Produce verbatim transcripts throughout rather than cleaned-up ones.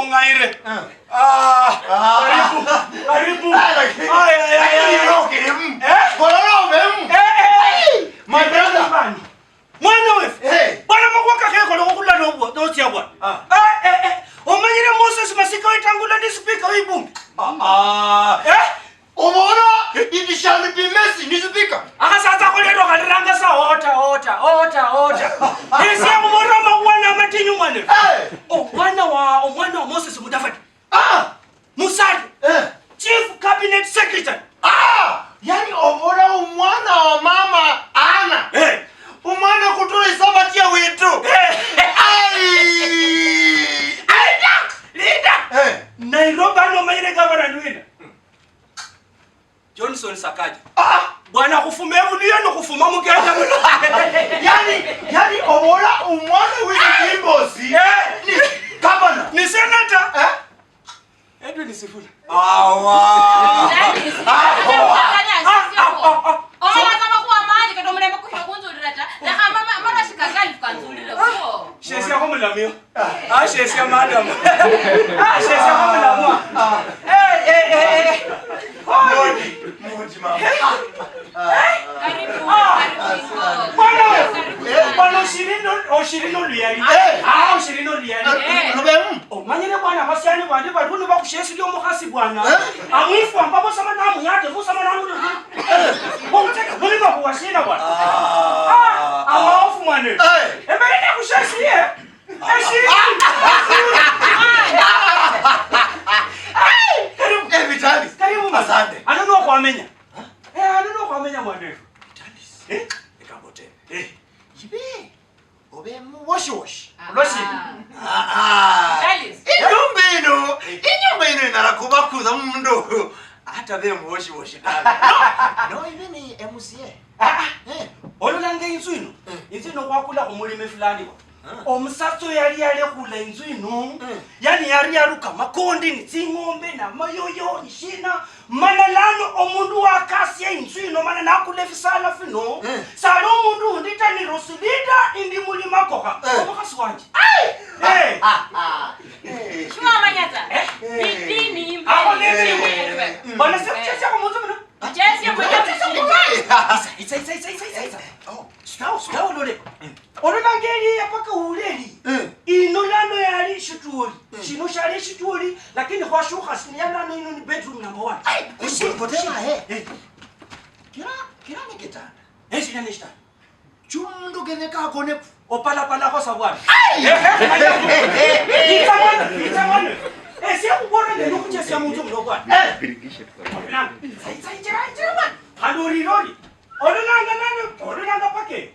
Ung'aire. Ah. Ah, karibu, karibu. Ah, lakini, ay, ay, ay, lakini ay, ay. Roho kirimu. Eh? Korora obemu. Eh, eh, eh. My brother. Mwana wefu. Eh. Bwana, makhuwa kakhekhola okhula nobwo, notsia bwana. Ah. Ah, eh, eh. Omanyire Moses Masika Wetangula ni speaker webunge? Ah, ah. Eh? Obola, it shall be Messi, ni speaker. Akhasatsa kholero khaliranga sa ota, ota, ota, ota. Ese khubola makhuwa namatinyu mwana. Eh. Omwana wa, omwana wa Moses Mudavadi. Ah! Musali. Eh. Chief Cabinet Secretary. Ah! Yani obola omwana wa mama Ana. Eh. Omwana kutura isabati ya wetu. Eh. Ai! Linda! Linda! Eh. Nairobi ano omanyire gavana ni wina? Johnson Sakaja. Ah! Bwana, khufuma ebuluya ni khufuma mu Kenya muno. Yani, yani obola omwana w'ebimbosi. Eh. Ni gavana. Ni senator. Eh? Edwin Sifuna. Awa. Omala kama kuwa maji kata omulembe kuhya khunzulira ta. Lekha mama, mama shikagali kanzulire. Shesia ko mulamio. Ah, shesia madam. Ah, shesia ko mulamwa. Eh, eh, eh, eh. Modi, modi mama. Karibu, karibu. Bwana, bwana, oshiri no, oshiri no luyali. Eh. Ah, oshiri no luyali. Eh. Lubemu. Omanyire bwana, abasiani bandi baliwo nibakhushesia omukhasi bwana. Eh. Amwifwamba busama namuyate busama namuyate. Eh. Omuteka, muli makuwa shina bwana? Ah, ah, ah. Amaofu mwana. Eh. Embere nakhushesie. Eshi. Karibu. Eh, Vitalis. Karibu. Asante. Ano nokhwamenya. Eh, ano nokhwamenya mwana wefu. Vitalis. Eh? Ekabote. Eh. Chibe. Obe muwoshiwoshi. Aha. Uloshi. Ah, ah. Charles. Inyumba ino, inyumba ino inara kubakuza mundu atabe muwoshiwoshi tawe. No, no, ibe ni M C A. Ah, ah. Eh. Ololanga inzu ino. Eh. Inzu ino khwakula khumulimi fulani wa. Ah. Omusatsa oyo yali yalekhula inzu ino. Eh. Yani yali yaruka makondi ni tsing'ombe na mayoyo ni shina. Mana lano omundu wakasia inzu ino mana nakula efisala fino, eh, sali omundu undi ta, ni Rosilita indi muli makoha. Eh. Omukhasi wanje. Ai! Eh. Ah, ah, eh. Shiwamanya ta. Eh. Bidini. Aho imbere. Nechimwe. Mm. Bwana, sikuchesia kwa munzu muno. Chesia kwa munzu. Isa, isa, isa. Oh. Sitawo, sitawo lole. Mm. Ololanga eliya paka wule eli. Eh. Ino lano yali shitwoli. Eh. Shino shali shitwoli, lakini khwashukha sinia lano ino ni bedroom number one. Ai, kushi-, kotema, eh. Eh. Kira, kira ni kitanda. Eh, shina ni shitanda. Chumundu kenyeka akone. Opalapalakho sa bwana. Ai! Itsa mwana, itsa mwana. Eh, siya kubona ndio kuchesia munzu muno bwana. Eh. Na, itsa, itsa, itsa, itsa bwana. Hano rilori. Ololanga nani, ololanga pake. Eh?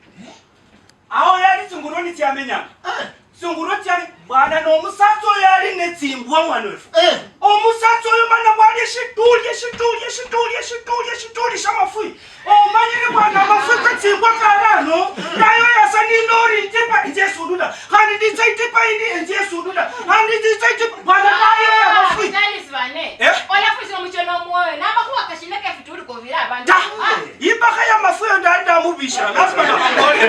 Awo yali tsingurwe nitsiamenyanga. Eh. Tsingurwe tsiali, bwana, nomusatsa oyo ali netsimbwa, mwana wefu. Eh. Omusatsa oyo mana bwali eshituli, eshituli, eshituli, eshituli, eshituli shamafwi. Omanyire bwana, amafwi ketsimbwa karano, nayo yasa nilori itipa, inje esundula. Khandi nditsa itipa indi, inje esundula. Khandi nditsa itipa, bwana, nayo ya mafwi. Charles bane. Eh? Olafuchira omucheno omwoyo, namakhuwa kashina kefituli kovira abandu. Ta. Ah. Imbakha ya mafuyo ndali ndamubishira, lazima nakhangole.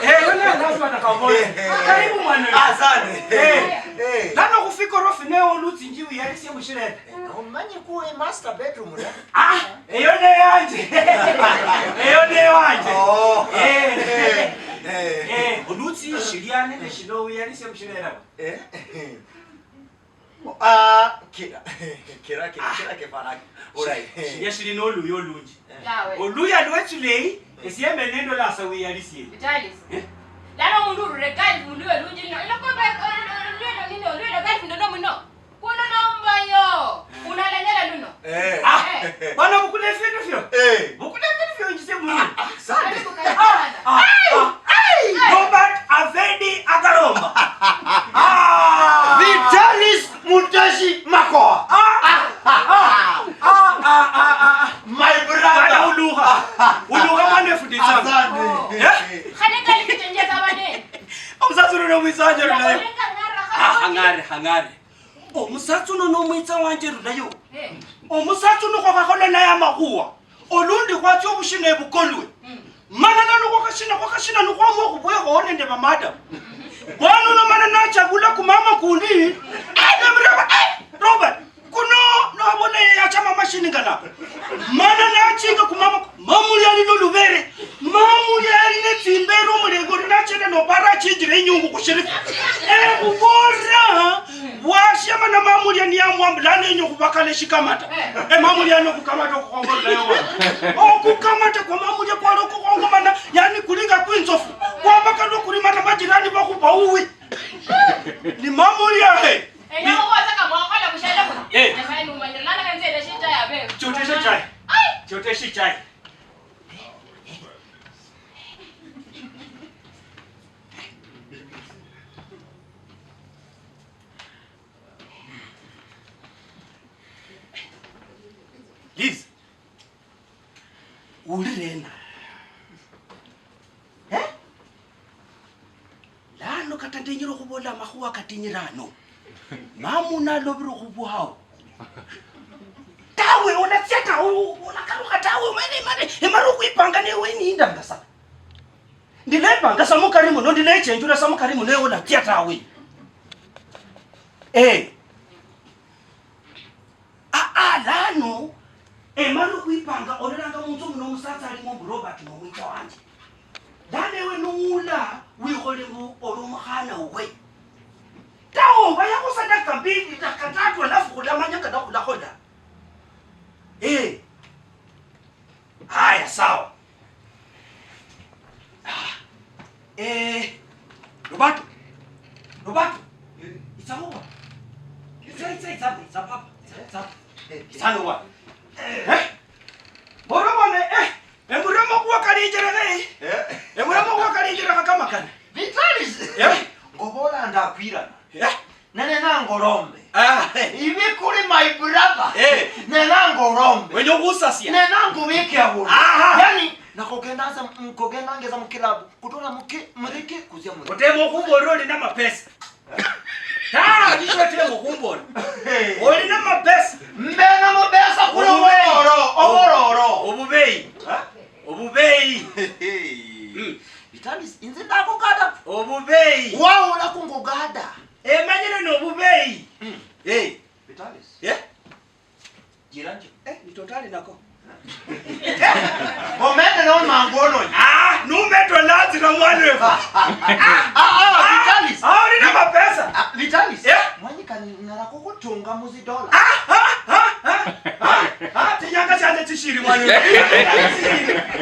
Eh, wena lazima nakhangole. Karibu mwana. Asante. Eh. Eh. Lano khufikoro fine olutsi njiwi yali sie mushirende. Eh, no, manye kuwe master bedroom, ne? Ah, eyo ne yanje. Eyo ne wanje. Oh. Eh. Eh. Eh. Eh, olutsi shiliane ne shino yali sie mushirende. Eh. Ah, kira, kira, kira, kira kefana bulayi. Shilia shili noluya olunji. Tawe. Oluya lwechulei, esiembe nendo lasa wiyalisie. Vitalis. Eh? Lano omundu urure Gulf, mundu we lunji lino. Ilo kombe, oluya lino, oluya Gulf ndono muno. Kuno nombayo. Unalanyala luno. Eh. Ah, eh, eh. Bana bukula efindu fio. Eh. Bukula efindu fio njise muno. Ah, ah. Asante. Karibu, karibu sana. Ah, ah, ah. Ai! Robert Avedi Agaromba. Ah. Vitalis Mutashi Makoa. Ah, ah, ah, ah. My brother. Bana uluha. Uluha mwana efudisana. Asante. Oh. Eh? Khane kali kuchenjeza bane. Omusatsa uno nomwitsanje lunayo. Ah, hang'are, hang'are. Omusatsa uno nomwitsa wanje lunayo. Eh. Omusatsa uno khwakhakhola naye amakhuwa. Olundi khwatsia obushina ebukolwe. Mm. Mana nano khwakhashina, khwakhashina nikhwamua khubwekhaho nende bamadamu. Bwana uno mana nachagula kumama kundi, eh, Mulya niyamwambula nenye khubakala eshikamata. Eh. Emamulya nokukamata okukhongololayo wa. Okukamata kwa mamulya kwali okukhongomana, yani kulinga kwinzofu. Kwabaka nokulimana majirani bakhupa uwi. Ni mamulya he. Eh, nawe wataka mwakhola bushele buno. Eh. Nyasaye numanyira, lala kanze ende shita ya bebe. Choteshe chai. Ai. Choteshe chai. Liz, ulirena? Eh? Lano kata ndenyere okhubola amakhuwa katinyire ano. Mamu nalobire okhubwao. Tawe, olatsia tawe, olakalukha tawe, mane, mane, emara okhwipanga newe nindanga sana. Ndilepanga sa mukari muno, ndilechenjula sa mukari muno, ewe olatsia tawe. Eh. Aa, lano, emala okhwipanga, ololanga munzu muno omusatsa alimo mbu Robert nomwicha wanje. Lano ewe nuula wikhole mbu oli omukhana uwe. Tawe, obayakho sa dakika mbili, dakika tatu, alafu khulamanya kana khulakhola. Eh. Haya, sawa. Ah. Eh, Roberto. Roberto. Eh, it's over. It's, it's, it's over. It's over. It's over. Eh, it's over. Eh? Mbona bwana, eh, emuremo kuwa kalinjira, eh? Eh? Emuremo kuwa kalinjira kama kana. Vitalis. Eh? Ngobola ndakwirana. Eh? Ne nena ngolombe. Ah, eh. Ibe kuli my brother. Eh. Nena ngolombe. Wenye khusasia. Nena ngubike abundu. Aha. Yani, nakogenda nza, nkogenda ngeza mu club. Kutola muke, mureke, kuzia mureke. Otema okhumbolera oli na mapesa. Ta, nisho otema okhumbolera. Eh. Oli na mapesa. Mbe na mapesa kuli obororo, obororo. Obubeyi. Ha? Obubeyi. Mm. Vitalis, inze ndakugada. Obubeyi. Waula kungugada. Emanyire nobubeyi. Mm. Eh. Vitalis. Eh? Jirani. Eh, ni totali nako. Omende no mangu ono. Ah, numeto lazira mwana wewe. Ah, ah, Vitalis. Ah, uli na mapesa. Ah, Vitalis. Eh? Mwanyi kani narakukutunga muzidola. Ah, ah, ah, ah, ah, ah, tinyanga chanje chishiri mwana wewe.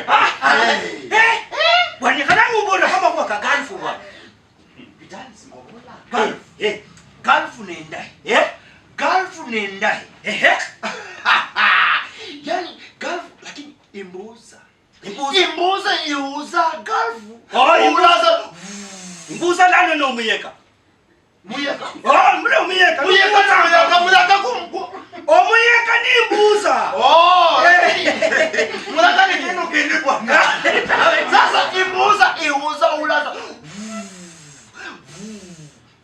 Ah, ah, eh, eh, bwana, kana mubona kama kwa kaganfu bwana. Vitalis, ngobola. Gulf. Eh. Gulf nendahi. Eh? Gulf nendahi. Ehe. Yani, Gulf, lakini imbuza. Imbuza. Imbuza iuza Gulf. Oh, imbuza. Ulaza. Imbuza nani nomuyeka? Muyeka. Oh, mule omuyeka. Muyeka, muyeka, muyeka, ku, ku. Omuyeka ni imbuza. Oh. Eh. Muyeka ni kindu kindi kwa. Sasa imbuza iuza ulaza.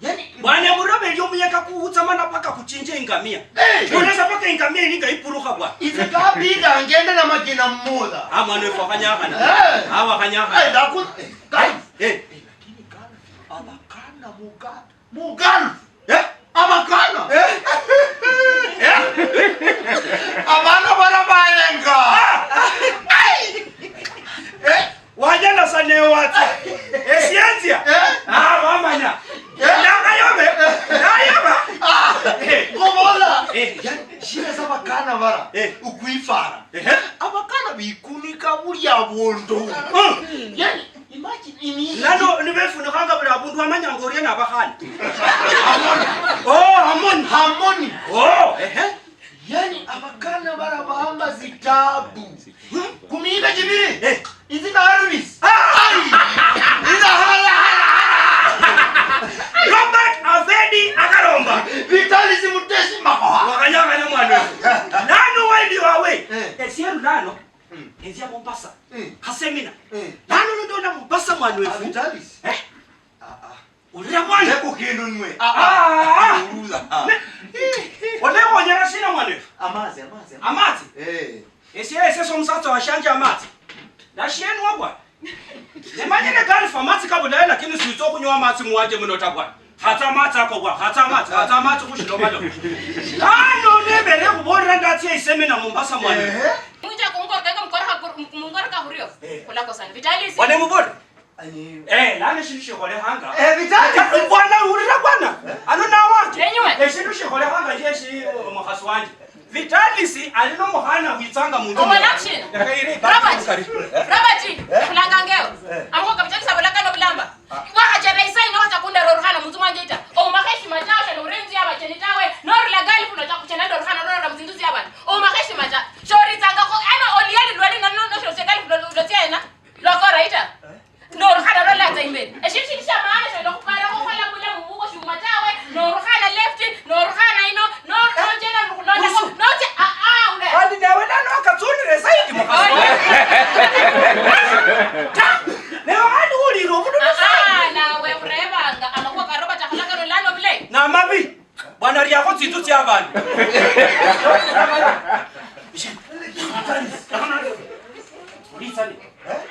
Yani, bwana, murobe lyo muyeka kuwutsa mana paka kuchinja ingamia. Eh. Unaweza paka ingamia ilinga ipurukha bwa. Ize kabida ngende na magina mmoja. Ama no kwa kanyakana. Eh. Ama kanyakana. Eh, ndaku-, eh, guys. Eh. Eh, lakini guys, abakana muga-, mugalu. Eh? Abakana. Eh? Eh? Abana barabayenga. Ai. Eh? Wanyala sa newatsa. Esianzia. Eh? Ah, wamanya. Eh? Nakayobe. Nayoba. Ah, eh. Ngobola. Eh. Yani, shida za bakana bara. Eh. Ukwifara. Eh. Abakana bikunika buli abundu. Mm. Yani, imagine ini. Lano, nibefunikhanga buli abundu wamanyanga orie nabakhana. Hamoni. Oh, Hamoni. Hamoni. Oh, ehe. Yani, abakana bara bahamba zitabu. Kumiika chibiri. Eh. Inzi na Harris. Ah! Ai! Ina hala, hala, hala. Robert Avedi akaromba. Vitalis Muteshi Makoha. Wakanyakana mwana. Nano waidi wawe. Eh. Esieru nano. Mm. Ezia Mombasa. Mm. Kasemina. Mm. Nano ndola Mombasa mwana wefu. Ah, Vitalis. Eh? Ah, ah. Ulira mwana. Leko kindu nywe. Ah, ah. Ah, ah. Ulula. Ah. Ne-, olekhonyera shina mwana wefu? Amazi, amazi, amazi. Amazi? Eh. Esie, esie somusatsa washanje amazi. Nashienwa bwana. Nemanyire Gulf amazi kabulayo, lakini switsa okhunywa amazi muwanje muno ta bwana. Khatsa amazi ako bwana. Khatsa amazi, khatsa amazi khushilomalomo. Lano nebere khubolera ndatsia isemina Mombasa mwana. Ehe. Mucha kungorka, mukora ka-, mungorka hurio. Eh. Kulakosana. Vitalis. Bwana mubolere. Eh, lano eshindu shikholekhanga. Eh, Vitalis. Bwana, ulira bwana. Ano nawanje. Enywe. Eshindu shikholekhanga sheshi omukhasi wanje. Vitalis ali nomukhana witsanga munzu. Obola shina? Robert. Robert, khulangangeo. Amakhuwa ka Vitalis abola kano bulamba. Wakhachera isaino wacha kundera orukhana munzu mwanje ta. Omakha heshima tawe, shana ure inzu ya bacheni tawe. Norula gali kuno cha kuchenda orukhana rora muzinzu zya bana. Omakha heshima ta. Shoritsanga ko, ano oliyali lwali na no, no, shoritsanga lwali lwatsia ena. Lwakora ita. Norukhana lwalatsa imberi. Eshindu shindi shia maana shonyala khuparakho khukhola bulamu bubwo shiuma tawe. Norukhana left, norukhana ino, nor-, nochenda nokhulondakho, noche, ah, ah, ule. Khandi nawe nano akatsunire zaidi mukhasi. Oi. Ta. Nawe khandi ulira obululu zaidi. Ah, ah, nawe khurebanga, amakhuwa ka Robert akhola kano lano bulayi. Namabi. Bwana, liakho tsinzu tsia bandu.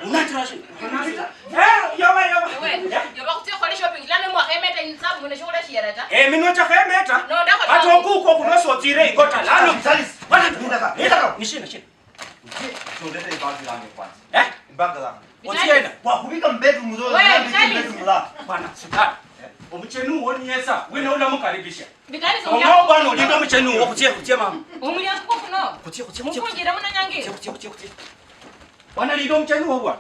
Unatira shi? Eh, yoba, yoba. Ewe, yoba khutsia khukhola shopping, lano mwakhemeta insabu muno shikhola shiera ta. Eh, minwa chakhemeta. No, ndakhola. Ata okuko kuno sotsire igota, lano. Salis, bwana, nindaka, nindaka. Nishina, shina. Uje, uje ulete ibag yangu kwanza. Eh? Ibag yangu. Ochienda. Kwa kubika mu bedroom zo, wewe, na bika mu Charles. Bedroom la. Bwana, sitani. Omucheni uwo niyetsa, wina ulamukaribisha. Vitali, omao bwana, olinda omucheni uwo, khutsie, khutsie mama. Omulyango kuno. Khutsie, khutsie, khutsie. Mukunjira muno nyange. Khutsie, khutsie, khutsie, khutsie. Bwana, linda omucheni uwo bwana.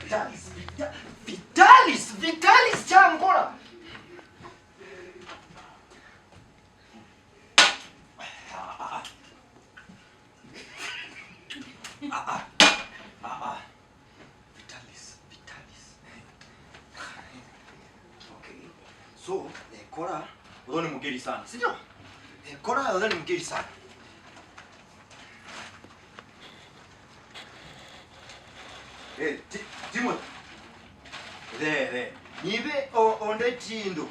Vitalis, Vita-, Vitalis, Vitalis, changola. Ah, ah. Ah, ah. Ah, ah. Vitalis, Vitalis. Okay. So, eh, Kora, wewe ni mgeni sana, si ndio? Eh, Kora, wewe ni mgeni sana. Eh, Ti-, Timothy. There, there. Nibe o-, onde tindo.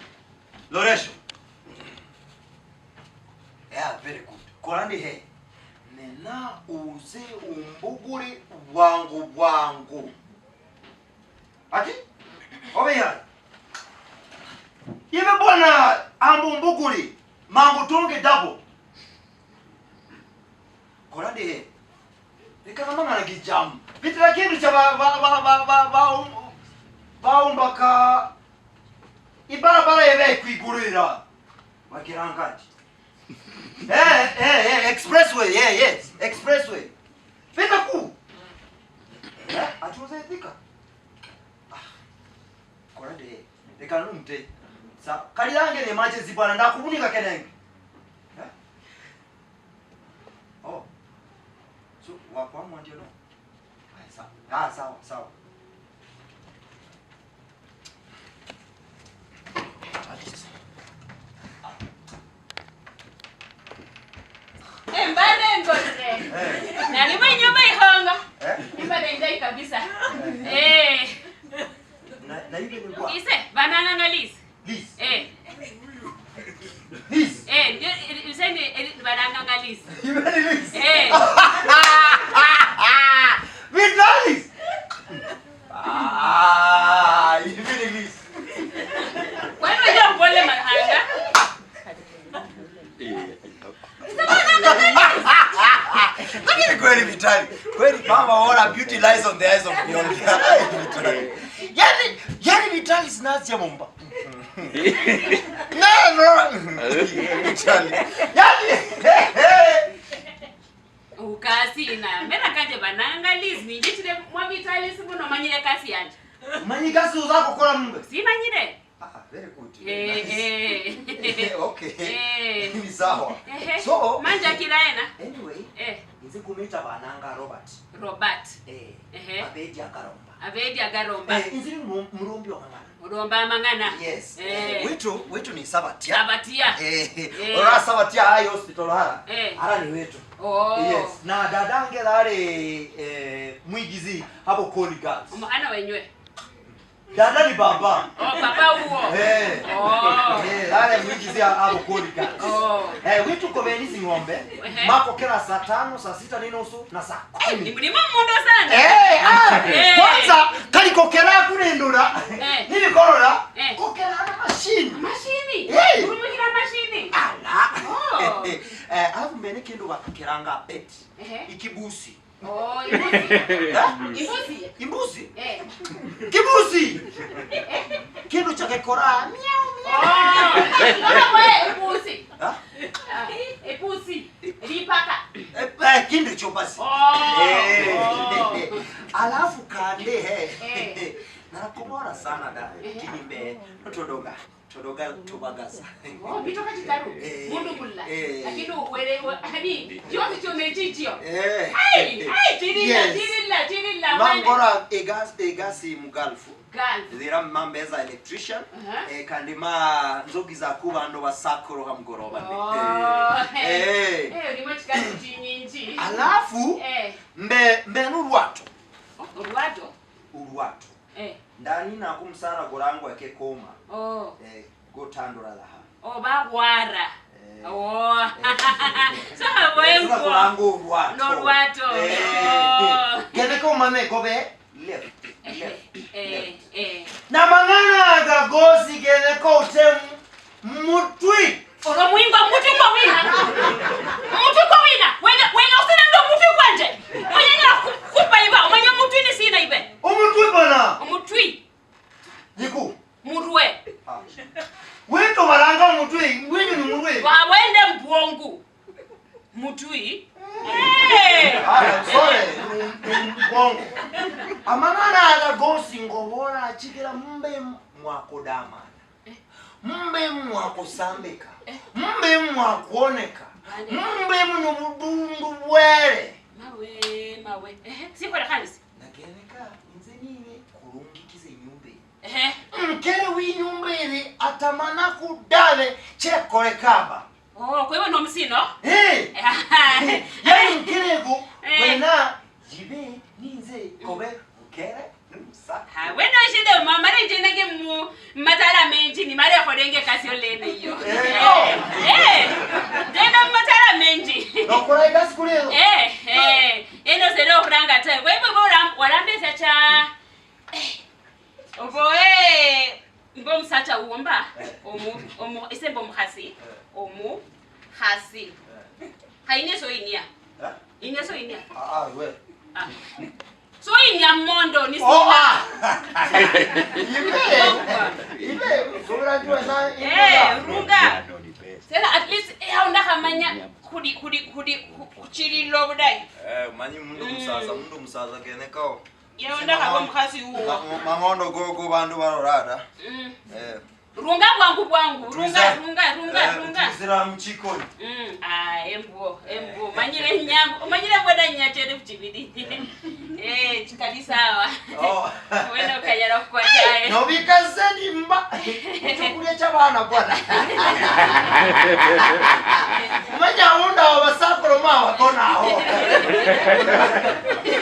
Loresho. Yeah, very good. Kora ndi he. Nena uze umbugule bwangu bwangu. Ati? Obe ya. Ibe bwana ambu mbugule, mangu tonge double. Kora ndi he. Leka namang'ana gijamu. Bitira kindu cha ba, ba, ba, ba, ba, ba, um, baumbaka ibarabara yebe kwigulira. Bagiranga ati. Eh, eh, eh, expressway, yeah, yes, expressway. Fika ku. Eh, atuze fika. Ah, kora de. Leka numte. Sa, kali yange ne mache zibwana ndakubunika kenenge. Eh? Oh. So, wakwamwa ndio no? Haya, sawa. Ah, sawa, sawa. Embare ndorere. Eh. Nalimo inyuma ihongo. Eh? Embare ndai kabisa. Eh. Na, na hivi ni kwa? Ise, bananga ngalisi. Liz. Eh. Liz. Eh, ndio, eh, useme, eh, balanganga Liz. Ibe ni Liz. Eh. Vitalis. Ah, ibe ni Liz. Kwani unajua mpole mahanga? Lakini kweli Vitali, kweli mama, all beauty lies on the eyes of the beholder. Vitali. Yani, yani Vitali sinasia mumba. No, no. Vitali. Yani, ukasi ina. Mera kanje bananga Liz, ninje chile mwa Vitali sibuno manyire kasi yanje. Manyi kasi uzako kola mumba. Simanyire. Ah, ah, very good. Very nice. Eh, eh. Okay. Eh. Ni sawa. Ehe. So, manja kiraena. Anyway, eh, inze kumeta bananga Robert. Robert. Eh, ehe. Abedi akaromba. Abedi akaromba. Eh, inze ni mu-, murombi wa mang'ana. Uromba amang'ana. Yes. Eh. Eh, wetu, wetu ni Sabatia. Sabatia. Eh, eh. Ora Sabatia ayo hospital hara. Eh. Hara ni wetu. Oh. Yes. Na dadange lale, eh, mwigizi hapo Koli Girls. Omuhana wenywe. Dada ni baba. Oh, baba huo. Eh. Oh. Eh, lale mwigizi ya abo Koli Girls. Oh. Eh, wetu kobeni zing'ombe, ehe, makokera saa tano, saa sita na nusu na saa kumi. Eh, ni mlima mmondo sana. Eh, ah, eh, kwanza, kali kokera kunendura. Eh. Nili korora, eh, kokera na machine. Machine? Eh. Urumikira machine? Ala. Oh. Eh, alafu mbene Kindu bakiranga pet. Ehe. Ikibusi. Oh, imbuzi. Eh? Imbuzi. Imbuzi. Eh. Kibusi. Kindu chakekora miau miau. Oh, wewe, ipusi. Ha? Ah, ipusi. Lipaka. Eh, eh, kindu cho basi. Oh. Eh. Oh. Alafu kande he. Eh. Nakubora sana da. Eh. Lakini mbe, notodoga. Todoga tubagaza. Oh, bitoka chitaru. Eh, mundu kulla. Eh. Lakini uwele, wa- hani, chonzi chone chichio. Eh. Ai, ai, chirilla, yes. Chirilla, chirilla, wene. Mangora egas, egasi mu Gulf. Gulf. Zira mamba eza electrician. Aha. Eh, kandi ma nzogi za kuba ndo basakoro ha mugoroba ne. Oh. Eh. Eh. Eh, ulimo chikazi chinyinji. Alafu, eh, mbe, mbe n'urwato. Oh, urwato? Urwato. Eh. Ndani nako omusala kurangwa kekoma. Oh. Eh, gotandura laha. Oh, bakhwara. Eh. Oh. Eh. Sawa, eh, bwengwa. Kurangwa olwato. Nolwato. Eh. Oh. Kene komane kobe left, left, eh, left. Eh. Na mang'ana aga gosi kene kotem Mutwi. Oro mwingo mutwi kwa wina. Mutwi kwa wina. Wenya, wenya usina ndo mutwi kwanje. Wenya nyala ku-, kupa iba. Umanya mutwi ni sina ibe. Umutwi bwana. Umutwi. Niku. Murwe. Ah. Weto baranga umutwi. Wenyu ni murwe. Wa wende mbwongu. Mutwi. Eh. Ah, sorry. Um, um, mbwongu. Amang'ana aga gosi ngobora achikira mbe mwakodamana. Mbe mwakusambika. Eh. Mbe mwakuoneka. Vale. Mbe muno budundu bwere. Mawe, mawe. Ehe, sikhola khandi si. Nakeneka, inze niwe kurungikize inyumba eri. Ehe. Mkere w'inyumba eri atamana kudale chekorekaba. Oh, kwewe nomusino? Eh. Yaani mkere ego, eh, kwena jibe ninze kobe mkere. Ha, wene oshinde mama, mare njendenge mu matala menji, ni mare kholenge ekasi yolene iyo. Eh, oh. Eh, njenda mu matala menji. Nokora ekasi kuli eyo? Eh, eh, eno sere okhuranga ta. Kwa hivyo, olam-, walambesa cha, eh, oboe, mbo omusacha uomba, eh, omu-, omu-, ise mbo omukhasi, eh, omukhasi. Eh. Khaine so inia. Eh? Inia so inia. Ah, ah, we. Ah. So inya mondo ni sina. Oh, ah. Ibe. Ibe, so unajua na ibe. Eh, runga. Sasa at least, eh, hao ndakhamanya khudi, khudi, khudi, khu-, khuchilila obudayi. Eh, manyi mundu, mm, musaza, mundu musaza kenekao. Yao ndakhaba omukhasi wuwo. Ma-, ma-, mang'ondo gogo bandu barora ta. Mm. Eh. Runga bwangu bwangu, runga, runga, runga, eh, runga. Tuzira muchikoni. Mm, ah, embwo, embwo. Manyire nyambo, manyire bwena nyachere kuchibidi. Eh, chikali sawa. Oh. Wena ukanyala kukwataye. Nobika senti mba. Chokulya cha bana bwana. Manya unda wa basakolo ma wakona aho.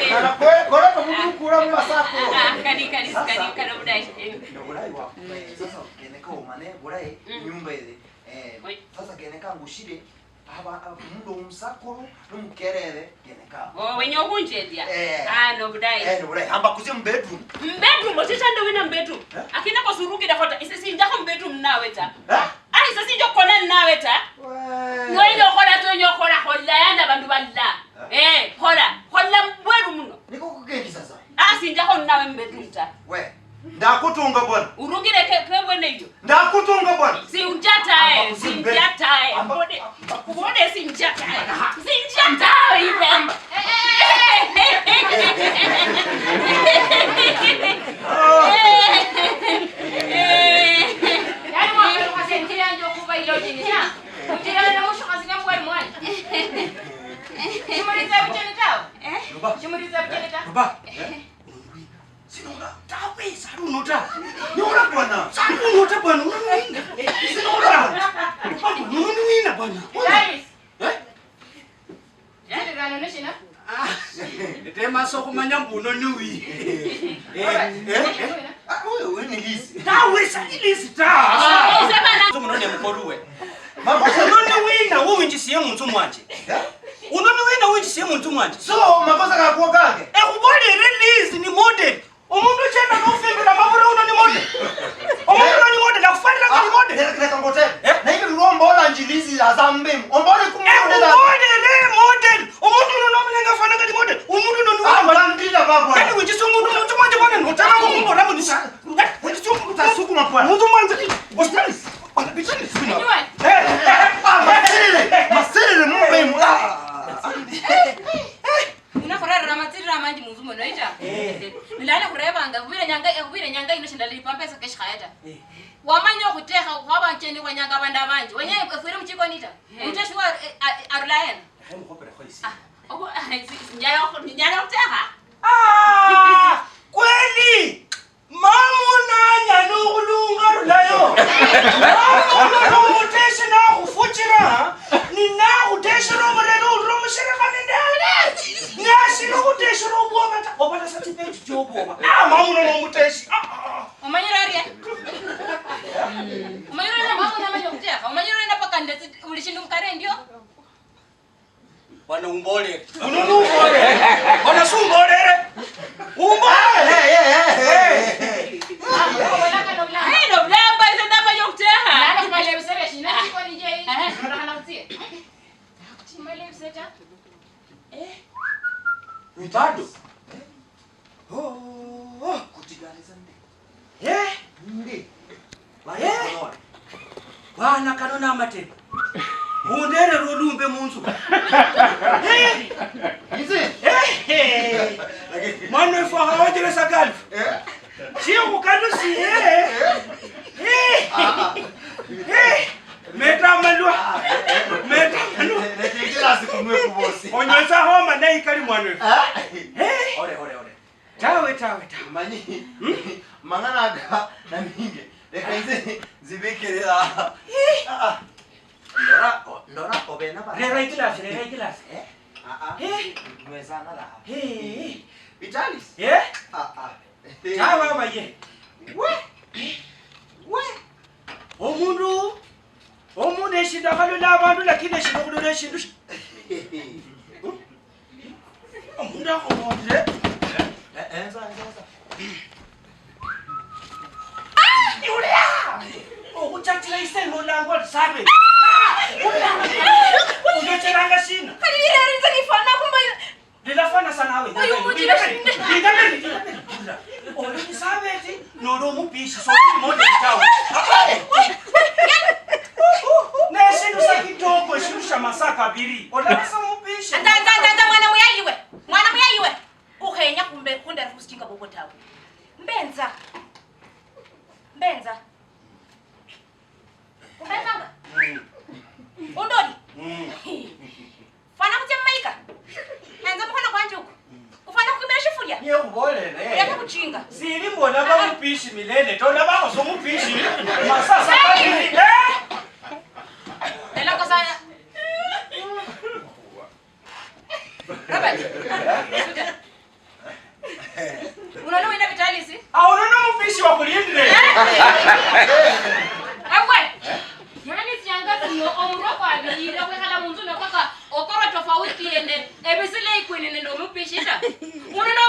Kana kwe, kore kumutukura mu basakolo. Ah, ah, kali, kali, sasa, kali, kali obulayi. Eh. Nobulayi bwa. Mm. Sasa, keneka omane bulayi, mm, inyumba ere. Eh, oi, sasa keneka ngushire, aba, aba, mundu omusakulu, nomukerere, keneka. Oh, wenya okhunjedia? Eh. Ah, nobudayi. Eh, nobudayi. Hamba kusie mu bedroom. Mu bedroom, ochicha ndo wina mu bedroom. Eh? Akina kosurukire khota, ise sinjakho mu bedroom nawe ta. Eh? Ah, ise sinja okukona nawe ta. We. Niwenya okhola, tiwenya okhola, khola yanda bandu balala. Eh? Eh, khola, khola mu bweru muno. Niko kukekisa sa. Ah, sinjakho ninawe mu bedroom ta. We, ndakutunga bwana. Urungire ke, ke bwene iyo. Ndakutunga bwana. Sinjatae, amba kusimbe, sinjatae. Amba, mbode, amba kusimbe. Mbode sinjatae. Sinjatae ibe. Yaani mwakaluka sentire yanje okuba ilo chini, ya? Kuchirana na mushuka sina mbwari mwana. Chimuliza bucheni tawe? Eh? Ruba. Chimuliza bucheni tawe? Ruba. Eh? Uno ni wina. Sinora. Tawe, sali uno ta. Nyora bwana. Sali uno ta bwana, uno ni wina. Sinora. Ruba bwana, uno ni wina bwana. Guys. Eh? Chilirano ni shina? Ah, ndemaso khumanya mbu uno ni wi. Eh, eh, eh. Ah, wewe ni Liz. Tawe, sali Liz ta. Ah. Sasa muno ne mukolu we. Makosa. Uno ni wina uwinjisiye munzu mwanje? Eh? Uno ni wina uwinjisiye munzu mwanje? So, makosa kakwo kange? Ekhubolere Liz ni model. Omundu ochenda nofimbira mabura uno ni model. Omundu uno ni model, akhufanira nga ni model. Leka, leka ngote. Eh? Na hivi lulombola njilizi ya zambimu. Ombole kumu. Ekhubolere Munzu mwanje, Vitalis, Vitalis, bino. Anyway. Eh, eh, ah, masirire, masirire, mumbe, ah. Unakhurerera amatsirira amanji munzu muno, ita? Eh. Nilano khurebanga, khubira nyanga, eh, khubira nyanga ino shindalipanga pesa keshikhaya ta. Eh. Wamanya okhutekha, khwaba acheni khwenyanga abandu abanji. Wenye efwire muchikoni ta. Eh. Omuteshi wa, eh, a-, arula hena? Ehe, mukhoperekho isi. Ah, obo, ah, si-, si-, nyala okhu-, nyala okhutekha? Ah, kweli? Mama uno anyala okhulunga rulayo. Mama uno nomuteshi nakhufuchira, ninakhuteshera omurere ulira omusherekha nende ale. Nashiri khuteshera obwoba ta, obala sa chipeji chiobwoba. Ah, mama uno nomuteshi. Ah, ah, ah. Omanyire arie? Omanyire arie mama uno amanya okhutekha? Omanyire arie napakandire tsi-, buli shindu mukare ndio? Bwana, umbolere. Uno numbolere. Bona sumbolere. Umbolere. Hey, hey, hey, hey, hey. Hey, no, bulamba, ise ndamanya okutekha. Nalo kumala ebisebe shina chiko ni jei. Aha. Ndokhana kutsie. Chimala ebisebe ta. Eh. Mitado. Oh, oh. Kutiganiza nde. Eh? Nde. Eh? Bwana, kano namatemo. Underere olumbe munzu. Eh? Inze? Eh, eh. Mwana wefu ahaonjere sa galfu. Eh? Chikhukalusie. Eh? Eh? Ah, ah. Eh? Meta amalwa. Meta amalwa. Leka injilasi kunwe kubosi. Onyolesa homa naye kali mwana wefu. Ah. Eh? Ore, ore, ore. Tawe, tawe, tawe. Manyi, hmm? Mang'ana aga naminge. Leka inze nzibikire aha. Eh. Ah, ah. Ndora, o-, ndora obena ba. Rera ikilasi, rera ikilasi. Eh? Ah, ah. Eh. Nweza nala. Eh. Vitalis. Eh? Ah, ah. Tawe abaye. We. We. Omundu, omundu eshindu akhalola abandu, lakini eshindu okhulola eshindu shi-, omundu akhong'ondire. Eh, eh, enza, enza, enza. Ah, ulia! Okhuchachira ise nolangwa Sabe. Ah, ulia! Undocheranga shina? Khali lirero inze nifwana khumba Lilafwana sana nawe. Oyo mujira shinde. Linda mberi, linda mberi, linda mberi. Oli Elisabeti, noli omupishi, so oli model tawe. Neshindu sa kidogo, shindu sha masaa kabiri. Olabasa omupishi. Ata, ata, ata, ata, mwana muyayi we. Mwana muyayi we. Ukhenya khumbe, khundera khubusinjinga bubwo tawe. Mbenza. Mbenza. Umbetsanga? Mm. Undoli? Mm. Fwana khutsia mumayika. Enza mukhono kwanje uku. Ufwana khukimira shifulia. Niye khubolere. Leka khuchinga. Sili mbu olaba mupishi milele, to olabakho sa omupishi. Masasa kabiri. Eh? Ela kosaya. Robert. Uno ni wina Vitalis? Ah, uno ni omupishi wa kulindire. Ewe. Yani sianga sino omurwa kwabiyire kwekhala munzu nokaka okora tofauti yene ebisile ikwene nende omupishi ta. Uno ni